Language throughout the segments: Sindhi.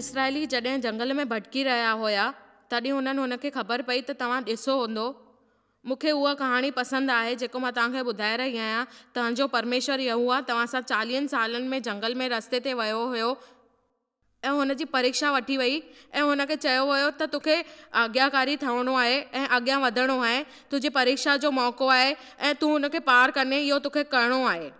اسرائيلي جڏهن جنگل ۾ ڀٽڪي رهيا هيا، تڏهن هنن هن کي خبر پئي ته توهان ڏسو هوندو. مون کي اها ڪهاڻي پسند آهي جيڪو مان توهان کي ٻڌائي رهي آهيان. توهان جو پرميشور يهوه توهان سان چاليهن سالن ۾ جنگل ۾ رستي تي ويو هيو ۽ هن جي پريکشا وٺي وئي ۽ هن کي چيو ويو ته توکي آگياڪاري ٺهڻو آهي ۽ اڳيان وڌڻو آهي، تنهنجي پريکشا جو موقعو آهي ۽ تون هن کي پار ڪندين اهو توکي ڪرڻو آهي.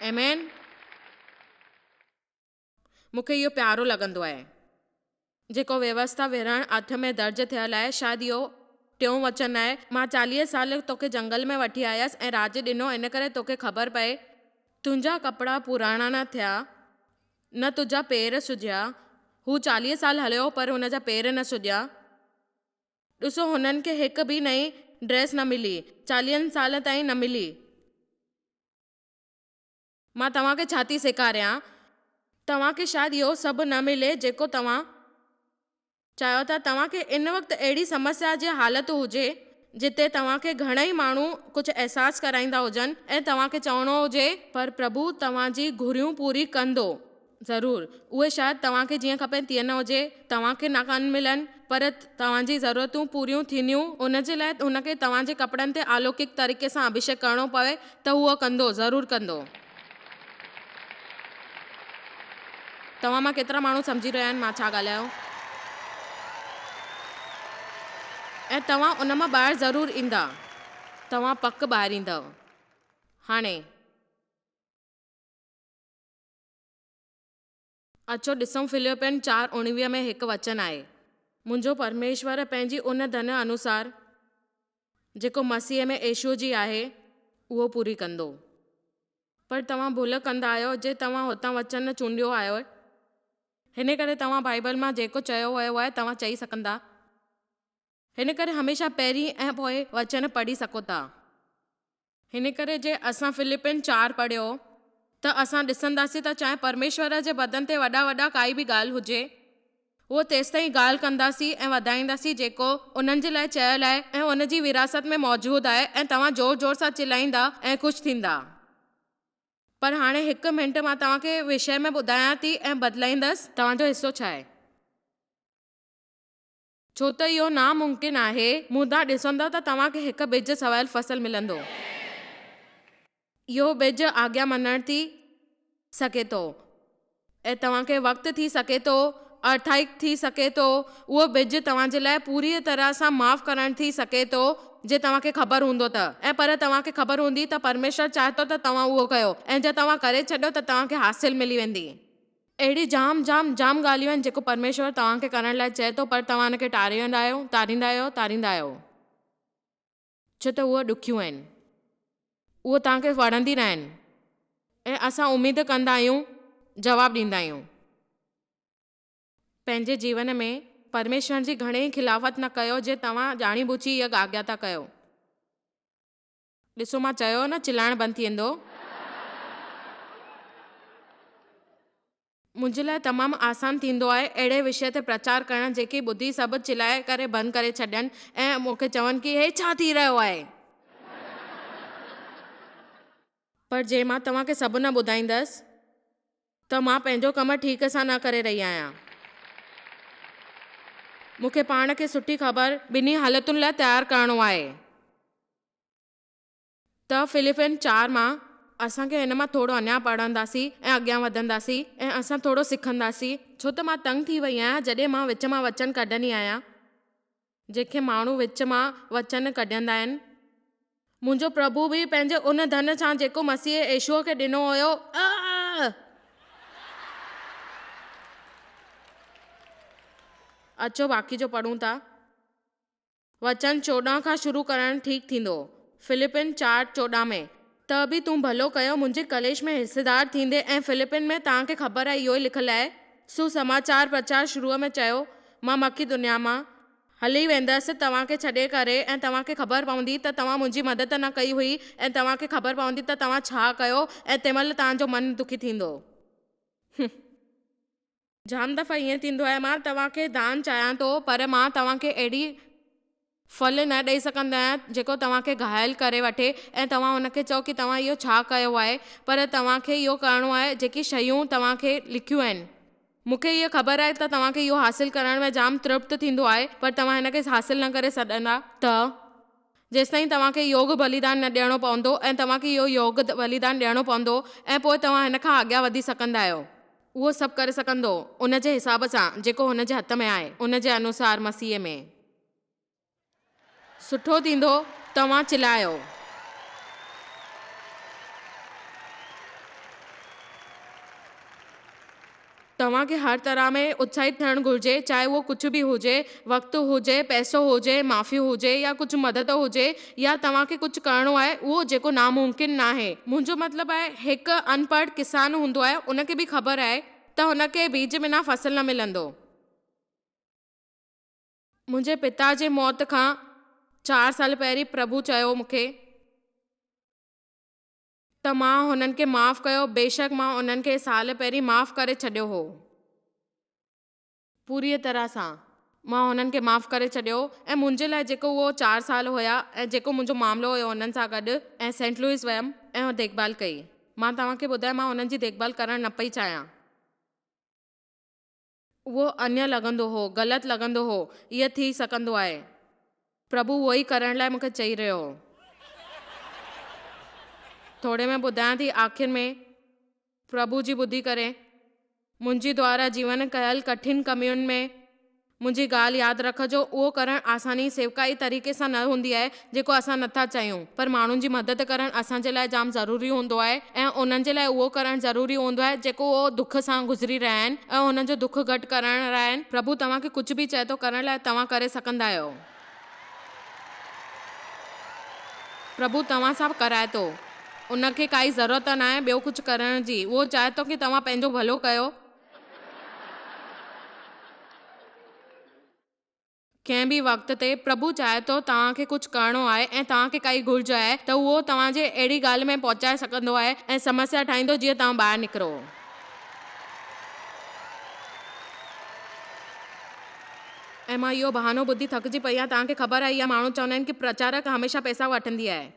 آمين. مون کي اهو پيارو لڳندو آهي. جيڪو ويوسٿا ورهڻ اٺ ۾ درج ٿيل آهي، شايد اهو ٽيون وچن آهي. مان 40 سال توکي جنگل ۾ وٺي آيس ۽ راڄ ڏنو، ان ڪري توکي خبر پئي. تنهنجا ڪپڙا پراڻا نه ٿيا، نه تنهنجا پير سڄيا. هو 40 سال هليو پر هن جا پير نه سڄيا. ڏسو هنن کي هڪ به نئين ڊريس نه ملي، چاليهن سالن تائين نه ملي. مان توهان کي ڇا ٿي سيکاريان؟ توهان کي شايد اهو سڀ نه ملي جيڪو توهان چاهيو ٿا. توهان کي ان وقت اهڙي سمسيا جي حالت هجي جتي توهان کي گهڻئي ماڻهو ڪجهه احساس ڪرائيندا هجن ۽ توهان کي چوڻو هجي. پر پرڀو توهان جي گهريون پوري ڪندو. ضرور، اهي شايد توهان کي جيئن کپين تيئن نه هجي، توهان کي نه ڪانه ملن، پر توهان جي ضرورتون پوريون ٿينديون، ان جي لاء هن کي توهان جي ڪپڙن تي الوڪڪ طريقي سان اڀيشيڪ ڪرڻو پوي ته هو اهو ڪندو، ضرور ڪندو. توهان مان ڪيترا ماڻهو سمجهي رهيا آهن مان ڇا ڳالهايو؟ ۽ توهان ان مان ٻاهر ضرور ايندا. توهان پڪ ٻاهر ايندؤ. هاڻي. اچو ڏسون فلپين 4:19 ۾ هڪ وچن آهي. منهنجو پرميشور پنهنجي ان ڌن انوسار جيڪو مسيح ۾ يسوع جي آهي، اهو پوري ڪندو. پر توهان ڀل ڪندا آهيو جي توهان هتان وچن نه چونڊيو آهي. هن ڪري توهان بائيبل مان جيڪو چيو ويو آهي توهان چئي سگهندا. هن ڪري هميشه پهرين ۽ پوء وچن پڙهي سگهو ٿا. هن ڪري جي اسان فلپين چار پڙهيو ته اسان ڏسنداسين ته چاهي پرميشور جي بدن تي وڏا وڏا ڪائي به ڳالهه هجي، اهو تيستائين ڳالهه ڪنداسين ۽ وڌائينداسين جيڪو انهن جي لاء چيل آهي ۽ ان جي وراثت ۾ موجود آهي ۽ توهان زور زور سان چلائيندا ۽ خوش ٿيندا. پر هاڻي هڪ منٽ مان توهان کي وشيه ۾ ٻڌايان ٿي ۽ بدلائيندس. توهان جو حصو ڇا آهي؟ ڇو ته اهو ناممڪن آهي. مون ڏانهن ڏسندؤ ته توهان کي هڪ ٻج سويل فصل ملندو. اهو ٻج آگيا مڃڻ ٿي سگهي ٿو ۽ توهان کي وقت ٿي سگهي ٿو، ارٿائڪ ٿي سگهي ٿو. اهو ٻج توهان جي لاء پوريء طرح سان معاف ڪرڻ ٿي سگهي ٿو جي توهان کي خبر هوندو ته ۽ پر توهان کي خبر هوندي ته پرميشور چاهي ٿو ته توهان اهو ڪيو ۽ جي توهان ڪري ڇڏيو ته توهان کي حاصل ملي ويندي. اهڙي جام جام جام ڳالهيون آهن جيڪو پرميشور توهان کي ڪرڻ لاء چئي ٿو پر توهان ان کي ٽاريندا آهيو، ٽاريندا آهيو، ٽاريندا آهيو. ڇو ته اهي ڏکيون آهن. اهو توهان کي وڻندي ناهن ۽ اسان اميد ڪندا آهيون جواب ڏيندا آهيون. پنهنجي جيون ۾ پرميشور جي گهڻي خلافت نه ڪيو جي توهان ڄاڻي ٻجهي اها آگيا ٿا ڪيو. ڏسو مان چيو نه چلائڻ بند ٿي ويندو. منهنجي لاء تمام آسان ٿيندو آهي اهڙي وشيه تي پرچار ڪرڻ جيڪي ٻڌي سڀ چلائي ڪري بند ڪري ڇڏين ۽ مون کي چون ڪي هي ڇا ٿي رهيو آهي. پر جي مان توهان کي سڀ نه ٻڌائيندس ته مان پنهنجو ڪم ٺيڪ سان نه ڪري رهي آهيان. مون کي پاڻ کي سٺي خبر ٻنهي حالتن لاء تيار ڪرڻو آهي. ته فلپين چار مان اسان کي هن مان ٿورو اڃا پڙهنداسين ۽ اڳيان وڌنداسين ۽ اسان ٿورو سکنداسين. ڇو ته مان تنگ ٿي وئي آهيان جڏهن مان وچ مان وچن ڪڍندي آهيان. جنهن کي ماڻهو وچ مان وچن ڪڍندا آهن. منهنجو پرڀو به پنهنجي ان ڌن سان جيڪو مسيح يسوع کي ڏنو هيو. اچو باقي جو پڙهون ٿا. وچن 14 کان شروع ڪرڻ ٺيڪ ٿيندو. فلپين 4:14 ۾. ته به تون ڀلو ڪيو منهنجي ڪليش ۾ حصيدار ٿيندي ۽ فلپين ۾ توهان کي خبر آهي اهو ئي لکيل آهي. سوسماچار پرچار شروع ۾ چيو، مان مڪيدونيا مان هلي ويندس توهان کي ڇڏي ڪري ۽ توهان کي خبر پوندي ته توهان منهنجي مدد نه ڪئي هئي ۽ توهان کي خبر پوندي ته توهان ڇا ڪيو ۽ تنهن مهل توهان جو من دکي ٿيندو. جام دفعا ائين ٿيندو آهي مان توهان کي دان چاهيان ٿو پر مان توهان کي اهڙي. ڦل نه ڏئي سگهندو آهيان جيڪو توهان کي گهايل ڪري وٺي ۽ توهان هن کي چئو ڪي توهان اهو ڇا ڪيو آهي پر توهان کي اهو ڪرڻو آهي جيڪي شيون توهان کي لکيون آهن. مون کي اها خبر آهي ته توهان کي اهو حاصل ڪرڻ ۾ جام ترپت ٿيندو آهي پر توهان هن کي حاصل نه ڪري سگهندا ته جيستائين توهان کي يوگ بليدان نه ڏيڻو پوندو ۽ توهان کي اهو يوگ بليدان ڏيڻو پوندو ۽ پوء توهان هن کان اڳيان وڌي سگهندا آهيو. اهو سڀ ڪري سگهندو، ان جي حساب سان جيڪو هن جي هٿ ۾ آهي، ان جي انوسار مسيح ۾. سٺو ٿيندو، توهان چلايو. توهان کي هر طرح ۾ اتساهت ٿيڻ گهرجي، چاهي اهو ڪجهه به هجي، وقت هجي، پئسو هجي، معافي هجي يا ڪجهه مدد هجي يا توهان کي ڪجهه ڪرڻو آهي، اهو جيڪو ناممڪن ناهي. منهنجو مطلب آهي هڪ انپڙهه ڪسان هوندو آهي، ان کي به خبر آهي ته هن کي بيج بنا فصل نه ملندو. منهنجي پتا جي موت کان چار سال پهرين پرڀو چيو مون کي. ته مان هنن کي معاف ڪيو، بيشڪ مان انهن کي سال پهرين معاف ڪري ڇڏيو هو. پوريء طرح سان مان هنن کي معاف ڪري ڇڏيو هو ۽ منهنجي لاء جيڪو اهو چار سال هيا ۽ جيڪو منهنجو معاملو هيو انهن سان گڏ ۽ سينٽ لوئس ويم ۽ ديکڀال ڪئي. مان توهان کي ٻڌايان مان انهن جي ديکڀال ڪرڻ نه پئي چاهيان. اهو انيه لڳندو هو، غلط لڳندو هو، ايئن ٿي سگهندو آهي. پرڀو اهو ئي ڪرڻ لاء مون کي چئي رهيو هو. ٿوري ۾ ٻڌايان ٿي، آخر ۾ پرڀو جي ٻڌي ڪري منهنجي دوارا جيون ڪيل ڪٺن ڪمين ۾ منهنجي ڳالهه ياد رکجو، اهو ڪرڻ آساني سيوڪائي طريقي سان نه هوندي آهي، جيڪو اسان نه ٿا چاهيون، پر ماڻهن جي مدد ڪرڻ اسان جي لاء جام ضروري هوندو آهي ۽ انهن جي لاء اهو ڪرڻ ضروري هوندو آهي جيڪو اهو دک سان گذري رهيا آهن ۽ انهن جو دک گهٽ ڪرڻ رهيا آهن. پرڀو توهان کي ڪجهه به چئي ٿو ڪرڻ لاء توهان ڪري سگهندا آهيو. پرڀو توهان سان ڪرائي ٿو. ان کي ڪائي ضرورت ناهي ٻيو ڪجهه ڪرڻ جي. اهو چاهي ٿو ڪي توهان پنهنجو ڀلو ڪيو. ڪنهن به وقت تي پرڀو چاهي ٿو توهان کي ڪجهه ڪرڻو آهي ۽ توهان کي ڪائي گهرج آهي ته اهو توهان جي اهڙي ڳالهه ۾ پهچائي سگهندو آهي ۽ سمسيا ٺاهيندو جيئن توهان ٻاهر نڪرو. ۽ مان اهو بهانو ٻڌي ٿڪجي پئي آهيان توهان کي خبر آهي اها ماڻهو چوندا آهن ڪي پرچارڪ هميشه پئسا وٺندي آهي.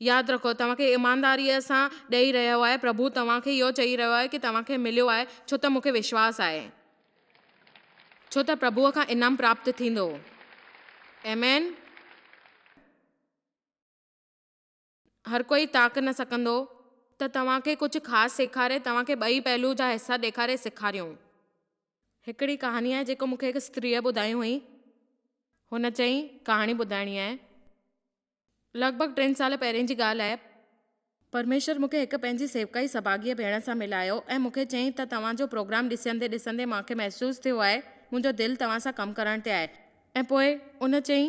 ياد رکو، توهان کي ايمانداريء سان ڏئي رهيو آهي، پرڀو توهان کي اهو چئي رهيو آهي ڪي توهان کي مليو آهي، ڇو ته مون کي وشواس آهي. ڇو ته پرڀوء کان انعام پراپت ٿيندو. آمين. هر ڪوئي تاڪ نه سگهندو ته توهان کي ڪجهه خاص سيکاري، توهان کي ٻئي پهلو جا حصا ڏيکاري سيکاريون. هڪڙي ڪهاڻي آهي جيڪو مون کي هڪ استريء ٻڌائي هئي. هن چيائين، ڪهاڻي ٻڌائڻي آهي. لڳ ڀڳ ٽن سال پهرين جي ڳالهه آهي، پرميشور مون کي هڪ پنهنجي سيوڪائي سڀاڳيء ڀيڻ سان ملايو ۽ مون کي چيائين ته توهان جو پروگرام ڏسندي ڏسندي مان کي محسوس ٿيو آهي منهنجو دل توهان سان ڪم ڪرڻ تي آهي ۽ پوء ان چيائين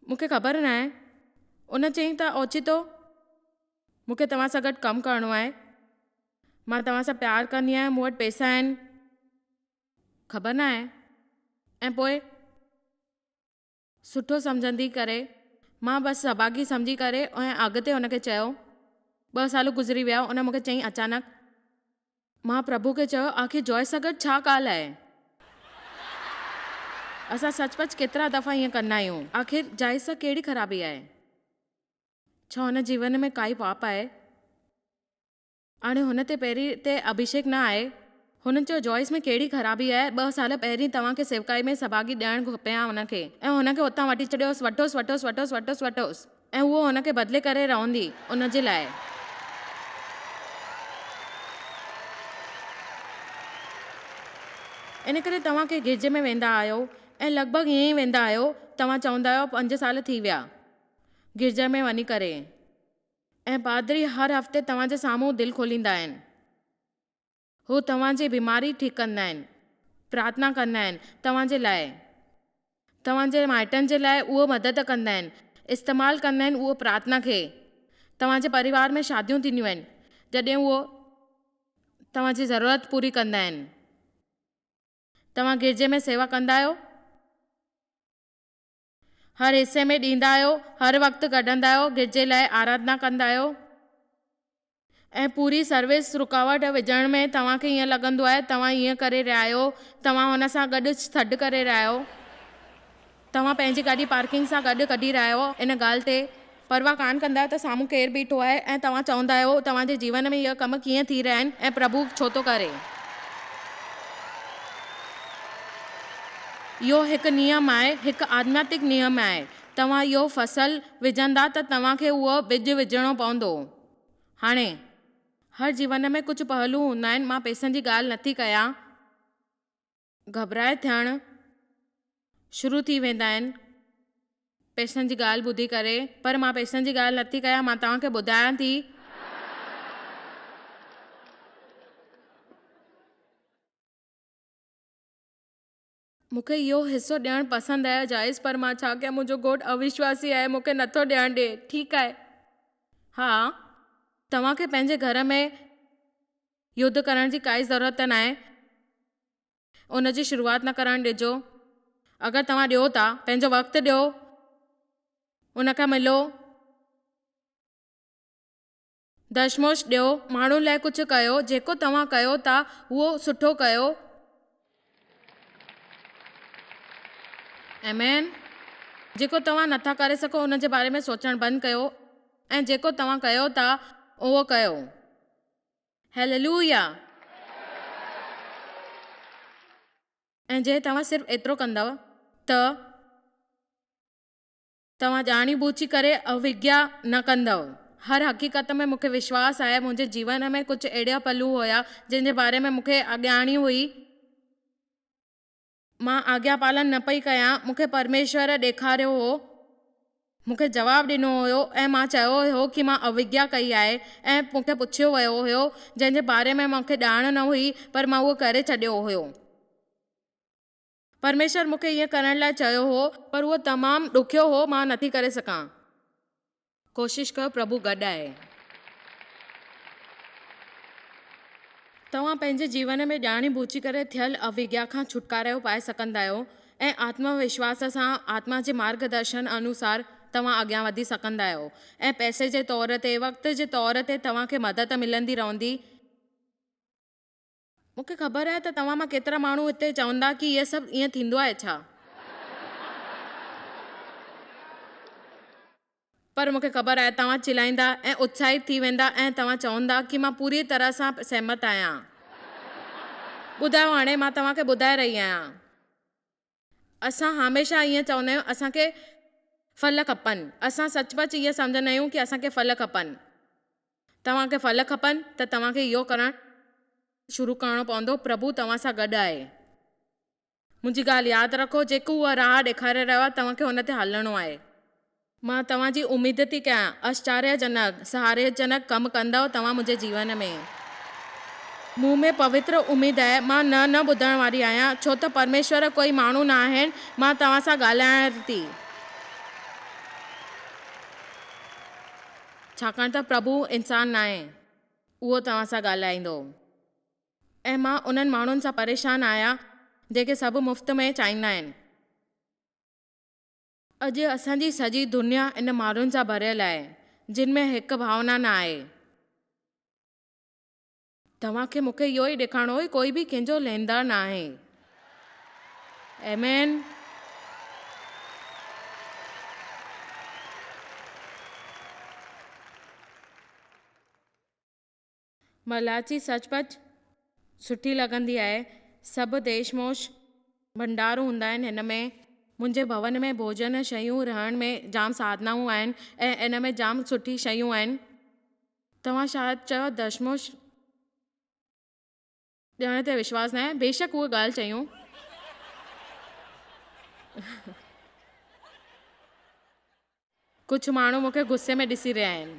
مون کي خبر ناهي ان چيائين ته اوچتو مون کي توهان سان گڏ ڪم ڪرڻو آهي مان توهان سان پيار ڪندي آهيان مون وٽ پئسا آهن خبر ناهي ۽ پوء. سٺو سمجهندي ڪري مان بس سڀاڳي سمجهي ڪري ۽ اڳتي هن کي چيو ٻه سال گذري ويا ان مون کي چيائين اچانڪ مان پرڀو کي چيو آخر جوائس سان گڏ ڇا ڳالهه آهي اسان سچ پچ ڪيترا دفعا ائين ڪندا آهيون آخر جوائس سان ڪهڙي خرابي آهي ڇا هن جيون ۾ ڪائي پاپ آهي. هاڻي هن تي پهرين تي اڀيشيڪ نه آهي. هن چيو جوائس ۾ ڪهڙي خرابي آهي، ٻه سال پهرين توهان کي سيوڪائي ۾ سڀاڳي ڏيڻ کپي ها هن کي ۽ هن کي اتان وٺي ڇڏيوس، وٺوس وٺوس وٺوس وٺوس وٺوس ۽ هوء هن کي بدلي ڪري رهندي ان جي لاء. ان ڪري توهان ڪنهن گرجي ۾ ويندا آهيو ۽ لڳ ڀڳ ائين ئي ويندا آهيو، توهان چوندا آهيو پنج سال ٿي ويا گرجي ۾ وڃي ڪري. ۽ پادري هر هفتي توهان جي سامهون دل کوليندا آهن. هو توهان جي بيماري ٺيڪ ڪندا آهن، پرارٿنا ڪندا آهن توهان جي لاء، توهان جي مائٽن جي لاء اهو مدد ڪندا آهن، استعمال ڪندا آهن اهو پرارٿنا کي. توهان جي پريوار ۾ شاديون ٿينديون آهن جڏهن اهو توهان جي ضرورت پوري ڪندا آهن. توهان گرجي ۾ سيوا ڪندا آهيو؟ هر حصي ۾ ڏيندا آهيو، هر وقت ڪڍندا آهيو، گرجي لاء آراڌنا ڪندا آهيو ۽ پوري سروس رڪاوٽ وجهڻ ۾ توهان کي ائين لڳندو آهي توهان ائين ڪري رهيا آهيو، توهان هن سان گڏ سڏ ڪري رهيا آهيو. توهان پنهنجي گاڏي پارڪنگ سان گڏ ڪڍي رهيا آهيو، ان ڳالهه تي پرواهه ڪانه ڪندا آهيو ته سامهون ڪير بيٺو آهي ۽ توهان چوندا آهيو، توهان جي جيون ۾ اهي ڪم ڪيئن ٿي رهيا آهن ۽ پرڀو ڇو ٿو ڪري؟ اهو هڪ نيم آهي، هڪ آڌمياتڪ نيم آهي. توهان اهو فصل وجهندا ته توهان کي اهو ٻج وجهڻو پوندو. هاڻي، هر جيون ۾ ڪجهه پهلو هوندا آهن، مان پئسن جي ڳالهه نٿي ڪيان. گهٻرائي ٿيڻ شروع ٿي ويندا آهن پئسن جي ڳالهه ٻڌي ڪري پر مان پئسن جي ڳالهه نٿي ڪيان مان توهان کي ٻڌايان ٿي. مون کي اهو حصو ڏيڻ پسند آهي جائز پر مان ڇا ڪيان منهنجو گهوٽ اوشواسي آهي مون کي نٿو ڏيڻ ڏي ٺيڪ آهي ها توهان کي پنهنجي گهر ۾ يڌ ڪرڻ جي ڪائي ضرورت ناهي، ان جي شروعات نه ڪرڻ ڏجو، اگر توهان ڏيو ٿا، پنهنجو وقت ڏيو، ان کان ملو، دشموش ڏيو، ماڻهن لاء ڪجهه ڪيو، جيڪو توهان ڪيو ٿا اهو سٺو ڪيو. آمين. جيڪو توهان نٿا ڪري سگهو ان جي باري ۾ سوچڻ بند ڪيو ۽ جيڪو توهان ڪيو ٿا اهو ڪيو. هيللويا! ۽ جي توهان صرف ايترو ڪندؤ ته توهان ڄاڻي ٻوجهي ڪري اوگيا نه ڪندؤ. هر حقيقت ۾ مون کي وشواس آهي منهنجي جيون ۾ ڪجهه اهڙا پهلو هيا جن جي باري ۾ مون کي اڳياڻي هئي. مان آگيا پالن نه پئي ڪيان، مون کي پرميشور ڏيکاريو هو، مون کي جواب ڏنو هيو ۽ مان چيو هيو ڪي مان اوگيا ڪئي آهي ۽ مون کي پڇيو ويو هيو جنهن جي باري ۾ مون کي ڄاڻ نه هئي پر مان اهو ڪري ڇڏيو هيو. پرميشور مون کي ائين ڪرڻ لاء چيو هو. پر اهو تمام ڏکيو هو، مان نٿي ڪري سگهان. ڪوشش ڪيو پرڀو گڏ آهي. توهان پنهنجي جيون ۾ ڄاڻي ٻجهي ڪري ٿيل اوگيا کان ڇوٽڪارو پائي سگهندا آهيو ۽ آتم وشواس سان آتما جي مارگ درشن انوسار توهان اڳيان وڌي سگهندا آهيو ۽ پئسي جي طور تي وقت جي طور تي توهان کي مدد ملندي رهندي. مون کي خبر آهي ته توهان مان ڪيترا ماڻهو هتي چوندا ڪي اهي سڀ ائين ٿيندو آهي ڇا؟ پر مون کي خبر آهي توهان چلائيندا ۽ اتساهت ٿي ويندا ۽ توهان چوندا ڪي مان پوريء طرح سان سهمت آهيان. ٻڌايو هاڻي مان توهان کي ٻڌائي رهي آهيان. اسان هميشه ائين چوندا آهيون اسان کي ڦل کپن. اسان سچ پچ ائين سمجهندا آهيون ڪي اسان کي ڦل کپن. توهان کي ڦل کپن ته توهان کي اهو ڪرڻ شروع ڪرڻو پوندو، پرڀو توهان سان گڏ آهي. منهنجي ڳالهه ياد رکو، جيڪو اها راهه ڏيکاري رهيو آهي، توهان کي ان تي هلڻو آهي. مان توهان جي اميد ٿي ڪيان، آشچريجنڪ، سهاريجنڪ ڪم ڪندؤ توهان منهنجي جيون ۾. مون ۾ پوتر اميد آهي، مان نه نه ٻڌڻ واري آهيان، ڇو ته پرميشور ڪوئي ماڻهو نه آهن، مان توهان سان ڳالهايان ٿي. ڇاڪاڻ ته پرڀو انسان ناهي، اهو توهان سان ڳالهائيندو. ۽ مان انهن ماڻهن سان پريشان آهيان جيڪي سڀ مفت ۾ چاهيندا آهن. اڄ اسان جي سڄي دنيا ان ماڻهن سان ڀريل آهي، جن ۾ هڪ ڀاونا نه آهي. توهان کي مون کي اهو ئي ڏيکارڻو هو ڪوئي به ڪنهن جو لهندار ناهي. آمين. ملاچي سچ پچ سٺي لڳندي آهي. سڀ ديشموش ڀنڊار هوندا آهن هن ۾. منهنجي ڀون ۾ ڀوڄن شيون رهڻ ۾ جام ساڌنائون آهن ۽ ان ۾ جام سٺي شيون آهن. توهان شايد چيو دشموش ڏيڻ تي وشواس ناهي. بيشڪ اها ڳالهه چيون. ڪجهه ماڻهو مون کي غصي ۾ ڏسي رهيا آهن.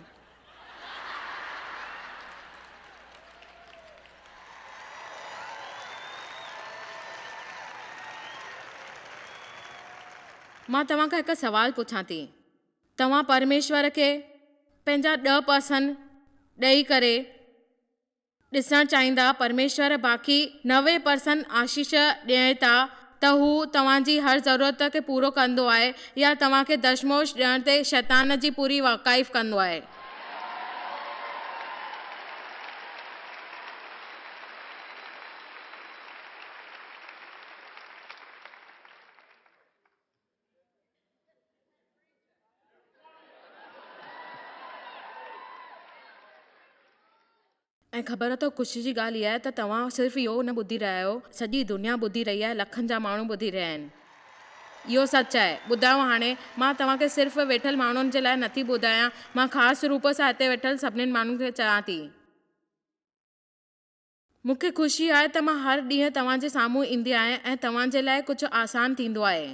مان توهان کان هڪ سوال پڇان ٿي. توهان پرميشور کي پنهنجا ڏهه پرسن ڏئي ڪري ڏسڻ چاهيندا پرميشور باقي 90 پرسن آشيش ڏئي ٿا ته هو توهان جي هر ضرورت کي پورو ڪندو آهي يا توهان کي دشموش ڏيڻ تي شيطان جي پوري واقائف ڪندو آهي. ۽ خبر اٿو خوشي جي ڳالهه اها آهي ته توهان صرف اهو نه ٻڌي رهيا آهيو، سڄي دنيا ٻڌي رهي آهي، لکن جا ماڻهو ٻڌي رهيا آهن. اهو سچ آهي. ٻڌايو هاڻي، مان توهان کي صرف ويٺل ماڻهن جي لاء نٿي ٻڌايان، مان خاص روپ سان هتي ويٺل سڀني ماڻهن کي چوان ٿي. مون کي خوشي آهي ته مان هر ڏينهن توهان جي سامهون ايندي آهيان ۽ توهان جي لاء ڪجهه آسان ٿيندو آهي.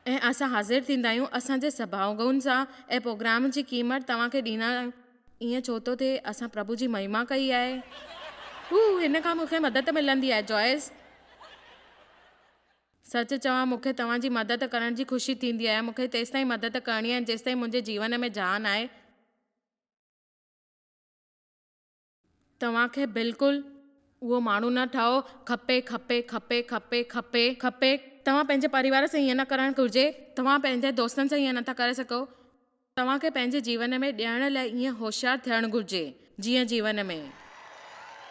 ۽ اسان حاضر ٿيندا آهيون اسان جي سڀاوڳن سان ۽ پروگرام جي قيمت توهان کي ڏيندا آهيون. ائين ڇو ٿو ٿئي؟ اسان پرڀو جي مهما ڪئي آهي. هو، هن کان مون کي مدد ملندي آهي، جوائس. سچ چوان مون کي توهان جي مدد ڪرڻ جي خوشي ٿيندي آهي. مون کي تيستائين مدد ڪرڻي آهي جيستائين منهنجي جيون ۾ جان آهي. توهان کي بلڪل اهو ماڻهو نه ٺاهو. کپي کپي کپي کپي کپي کپي. توهان پنهنجي پريوار سان ائين نه ڪرڻ گهرجي. توهان پنهنجي دوستن سان ائين نه ٿا ڪري سگهو. توهان کي پنهنجي جيون ۾ ڏيڻ لاء ائين هوشيار ٿيڻ گهرجي، جيئن جيون ۾.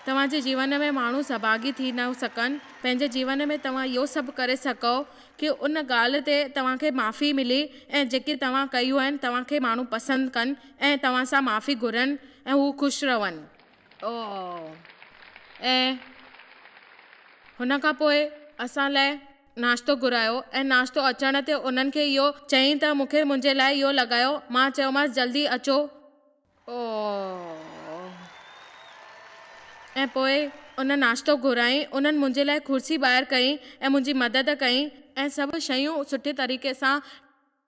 توهان جي جيون ۾ ماڻهو سهڀاڳي ٿي نه سگهن. پنهنجي جيون ۾ توهان اهو سڀ ڪري سگهو ڪي ان ڳالهه تي توهان کي معافي ملي ۽ جيڪي توهان ڪيون آهن توهان کي ماڻهو پسند ڪن ۽ توهان سان معافي گهرن ۽ هو خوش رهن. ۽ هن کان پوء اسان لاء ناشتو گهرايو ۽ ناشتو اچڻ تي انهن کي اهو چيائين ته مون کي منهنجي لاء اهو لڳايو، مان چيومانس جلدي اچو. ۽ پوء ان ناشتو گهرايائين، انهن منهنجي لاء ڪرسي ٻاهر ڪئي ۽ منهنجي مدد ڪئي ۽ سڀ شيون سٺي طريقي سان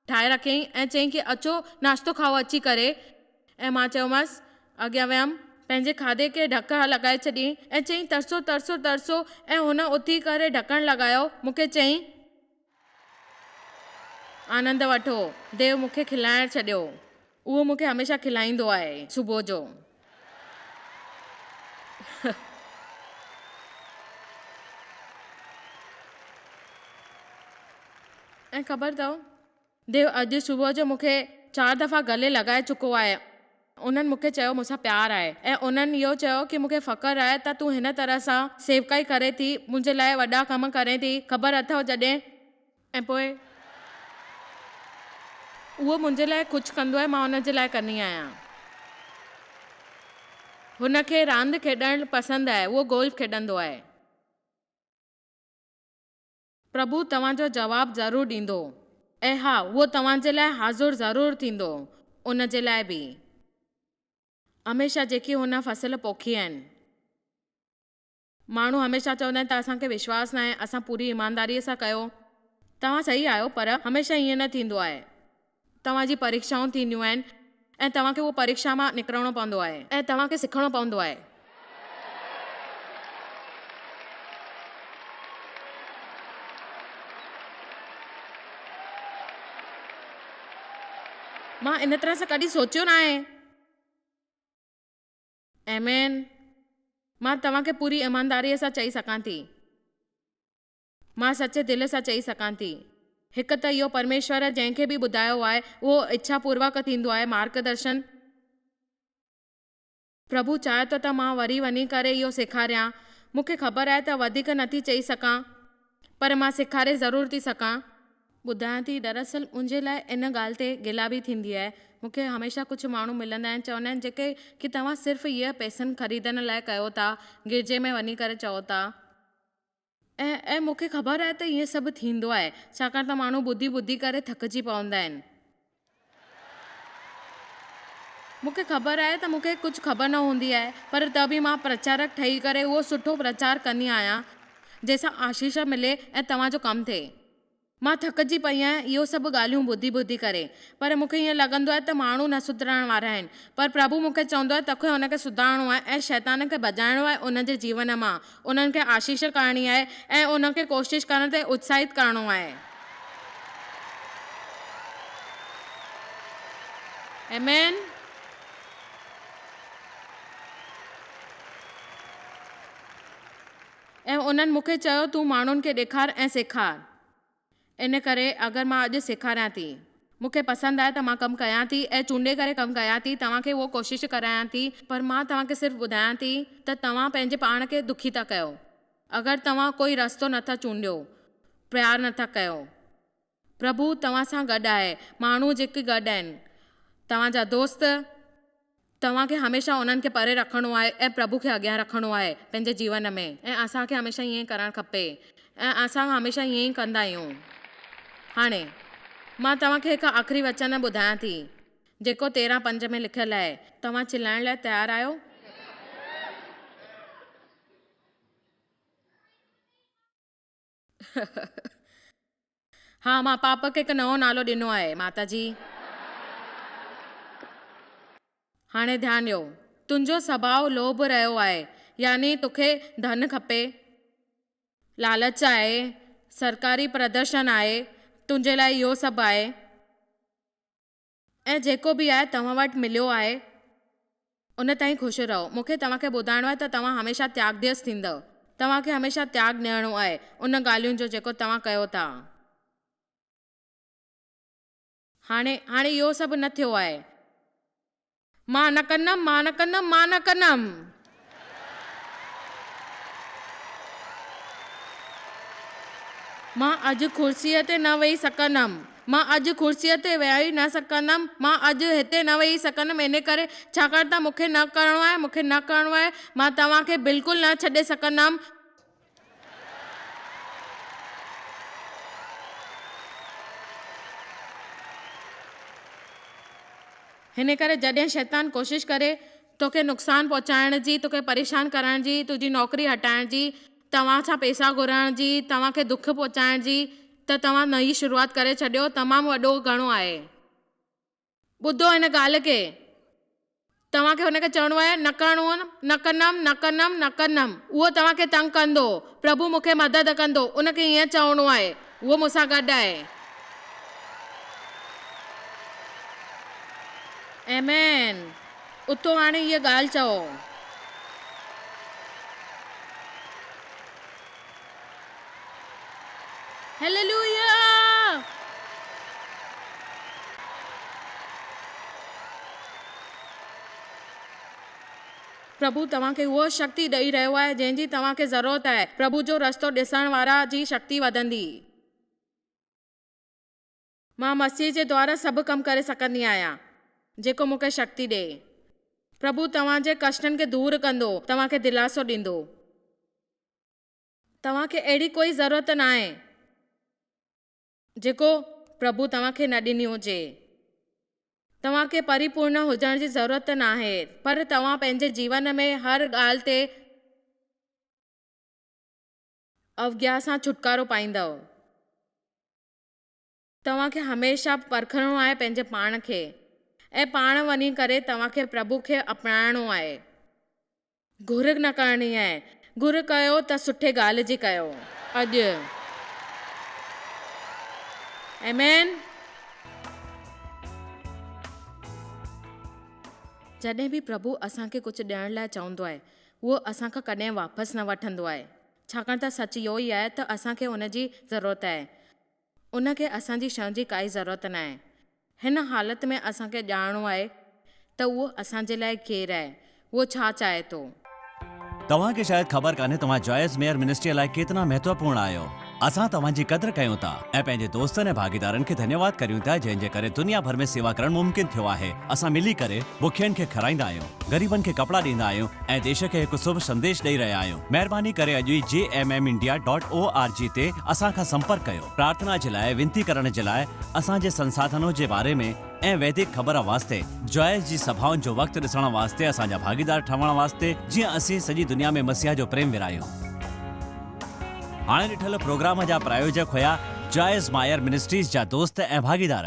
ٺاهي رکيائين ۽ چيائين ڪي اچو ناشتو کائو اچي ڪري ۽ مان چيومانس اڳيان ويم پنهنجي کاڌي کي ڍڪ لڳائي ڇڏيائين ۽ چيائين ترسو ترسو ترسو ۽ هن اٿي ڪري ڍڪڻ لڳايو مون کي چيائين آنند وٺو ديو مون کي کلائڻ ڇڏيو اهو مون کي هميشه کلائيندو آهي صبح جو. ۽ خبر اٿو ديو اڄ صبح جو مون کي چار دفعا گلي لڳائي چڪو آهي. انهن مون کي چيو مون سان پيار آهي ۽ انهن اهو چيو ڪي مون کي فخر آهي ته تون هن طرح سان سيوڪائي ڪرين ٿي منهنجي لاء وڏا ڪم ڪرين ٿي خبر اٿو جڏهن ۽ پوء اهو منهنجي لاء ڪجهه ڪندو آهي مان ان جي لاء ڪندي آهيان. هن کي راند کيڏڻ پسند آهي اهو گولف کيڏندو آهي. پرڀو توهان جو جواب ضرور ڏيندو ۽ ها اهو توهان جي لاء حاضر ضرور ٿيندو، ان جي لاء به. هميشه جيڪي هن فصل پوکي آهن. ماڻهو هميشه چوندا آهن ته اسان کي وشواس ناهي، اسان پوري ايمانداريء سان ڪيو. توهان صحيح آهيو پر هميشه ائين نه ٿيندو آهي. توهان جي پريکشائون ٿينديون آهن ۽ توهان کي اهو پريکشا مان نڪرڻو پوندو آهي. ۽ توهان کي سکڻو پوندو آهي. مان ان طرح سان ڪڏهن سوچيو ناهي. آمين. مان توهان کي پوري ايمانداريء سان چئي سگهان ٿي. مان سچي دل سان چئي سگهان ٿي. هڪ ته اهو پرميشور جنهن کي به ٻڌايو آهي، اهو اڇا پوروڪ ٿيندو آهي، مارگ درشن. پرڀو چاهي ٿو ته مان وري وڃي ڪري اهو سيکاريان. مون کي خبر آهي ته وڌيڪ نٿي چئي سگهان، پر مان سيکاري ضرور ٿي سگهان. ٻڌايان ٿي، دراصل منهنجي لاء ان ڳالهه تي گلا به ٿيندي آهي. مون کي هميشه ڪجهه ماڻهو ملندا آهن، چوندا آهن جيڪي ڪي توهان صرف اهي پئسن خريدڻ لاء ڪيو ٿا، گرجي ۾ وڃي ڪري چئو ٿا. ۽ ۽ مون کي خبر آهي ته ائين سڀ ٿيندو آهي، ڇاڪاڻ ته ماڻهو ٻڌي ٻڌي ڪري ٿڪجي پوندا آهن. مون کي خبر آهي ته مون کي ڪجهه خبر نه هوندي آهي، پر ته به مان پرچارڪ ٺهي ڪري اهو سٺو پرچار ڪندي آهيان، جنهن سان آشيش ملي ۽ توهان جو ڪم ٿئي. مان ٿڪجي پئي آهيان اهو سڀ ڳالهيون ٻڌي ٻڌي ڪري. پر مون کي ائين لڳندو آهي ته ماڻهو نه سڌرڻ وارا آهن. پر پرڀو مون کي چوندو آهي توکي هن کي سڌارڻو آهي ۽ شيطان کي ڀڄائڻو آهي انهن جي جيون مان. انهن کي آشيش ڪرڻي آهي ۽ انهن کي ڪوشش ڪرڻ تي اتساهت ڪرڻو آهي. آمين. ۽ انهن مون کي چيو تون ماڻهن کي ڏيکار ۽ سيکار. ان ڪري اگر مان اڄ سيکاريان ٿي. مون کي پسند آهي ته مان ڪم ڪيان ٿي ۽ چونڊي ڪري ڪم ڪيان ٿي، توهان کي اهو ڪوشش ڪرايان ٿي، پر مان توهان کي صرف ٻڌايان ٿي ته توهان پنهنجي پاڻ کي دکي ٿا ڪيو. اگر توهان ڪوئي رستو نه ٿا چونڊيو، پيار نه ٿا ڪيو. پرڀو توهان سان گڏ آهي، ماڻهو جيڪي گڏ آهن. توهان جا دوست، توهان کي هميشه انهن کي پري رکڻو آهي ۽ پرڀو کي اڳيان رکڻو آهي پنهنجي جيون ۾. ۽ اسان کي هميشه ائين ئي ڪرڻ کپي ۽ اسان هميشه ائين ئي ڪندا آهيون. هاڻي، مان توهان کي هڪ آخري وچن ٻڌايان ٿي، جيڪو 13:5 ۾ لکيل آهي. توهان چلائڻ لاء تيار آهيو؟ ها، مان پاپ کي هڪ نئون نالو ڏنو آهي، ماتا جي. هاڻي ڌيان ڏيو. تنهنجو سڀاء لوڀ رهيو آهي، يعني توکي ڌن کپي، لالچ آهي، سرڪاري پردرشن آهي، تنهنجي لاء اهو سڀ آهي. ۽ جيڪو به آهي توهان وٽ مليو آهي ان تائين خوش رهو. مون کي توهان کي ٻڌائڻو آهي ته توهان هميشه تياڳديس ٿيندؤ. توهان کي هميشه تياڳ ڏيڻو آهي ان ڳالهين جو جيڪو توهان ڪيو ٿا. هاڻي، هاڻي اهو سڀ نه ٿيو آهي. مان نه ڪندم، مان نه ڪندم، مان نه ڪندم. مان اڄ ڪرسيء تي نه ويهي سگهندم. مان اڄ ڪرسيء تي ويهي نه سگهندم. مان اڄ هتي نه ويهي سگهندم ان ڪري ڇاڪاڻ ته مون کي نه ڪرڻو آهي، مون کي نه ڪرڻو آهي. مان توهان کي بلڪل نه ڇڏي سگهندم. هن ڪري جڏهن شيطان ڪوشش ڪري توکي نقصان پهچائڻ جي، توکي پريشان ڪرڻ جي، تنهنجي نوڪري هٽائڻ جي، توهان سان پئسا گهرڻ جي، توهان کي دک پهچائڻ جي ته توهان نئين شروعات ڪري ڇڏيو، تمام وڏو گهڻو آهي. ٻڌو هن ڳالهه کي. توهان کي هن کي چوڻو آهي، نه ڪرڻو نه ڪندم، نه ڪندم، نه ڪندم. اهو توهان کي تنگ ڪندو. پرڀو مون کي مدد ڪندو. ان کي ائين چوڻو آهي. اهو مون سان گڏ آهي. آمين. اٿو هاڻي هيء ڳالهه چئو. هيليلويا! پرڀو توهان کي اها شڪتي ڏئي رهيو آهي جنهن جي توهان کي ضرورت آهي. پرڀو جو رستو ڏسڻ وارا جي شڪتي وڌندي. مان مسيح جي دوارا سڀ ڪم ڪري سگهندي آهيان، جيڪو مون کي شڪتي ڏئي. پرڀو توهان جي ڪشٽن کي دور ڪندو، توهان کي دلاسو ڏيندو. توهان کي اهڙي ڪوئي ضرورت ناهي، جيڪو پرڀو توهان کي نه ڏني هجي. توهان کي پريپورڻ هجڻ جي ضرورت ناهي، پر توهان پنهنجي جيون ۾ هر ڳالهه تي اوگيا سان ڇوٽڪارو پائيندؤ. توهان کي هميشه پرکڻو آهي پنهنجي پاڻ کي ۽ پاڻ وڃي ڪري توهان کي پرڀو کي اپنائڻو آهي. گهر نه ڪرڻي آهي. گهر ڪيو ته سٺي ڳالهه جي ڪيو. اڄ. آمين. جڏهن به پرڀو اسان کي ڪجهه ڏيڻ لاء چوندو آهي، اهو اسان کان ڪڏهن واپس نه وٺندو آهي. ڇاڪاڻ ته سچ اهو ئي آهي ته اسان کي ان جي ضرورت آهي. ان کي اسان جي شين جي ڪائي ضرورت ناهي. هن حالت ۾ اسان کي ڄاڻڻو آهي ته اهو اسان جي لاء ڪير آهي، اهو ڇا چاهي ٿو. توهان کي شايد خبر ڪانهي توهان جوائس ميئر منسٽريء لاء ڪيتنا مهتوپورڻ آهيو. اسان توهان جي قدر ڪيون ٿا ۽ پنهنجي دوستن ۽ ڀاڳيدارن کي ڌنيواد ڪريون ٿا جنهن جي ڪري دنيا ڀر ۾ سيوا ڪرڻ ممڪن ٿيو آهي. اسان ملي ڪري بکين کي کارائيندا آهيون، غريبن کي ڪپڙا ڏيندا آهيون ۽ ديش کي هڪ شڀ سنديش ڏئي رهيا آهيون. مهرباني ڪري اڄ ئي J M M India dot O R G تي اسان کان سمپرڪ ڪيو. پرارٿنا جي لاء، وينتي ڪرڻ جي لاء، اسان جي سنساڌنو جي باري ۾ ۽ ويدڪ خبر واسطي، جوائس جي سڀائن جو وقت ڏسڻ واسطي اسان جا ڀاڳيدار ٺهڻ واسطي جيئن اسين سڄي دنيا ۾ مسيح جو پريم ورهايون. هاڻي ڏٺل پروگرام جا پرايوجڪ هيا جوائس مائر منسٽريز جا دوست ۽ ڀاڳيدار.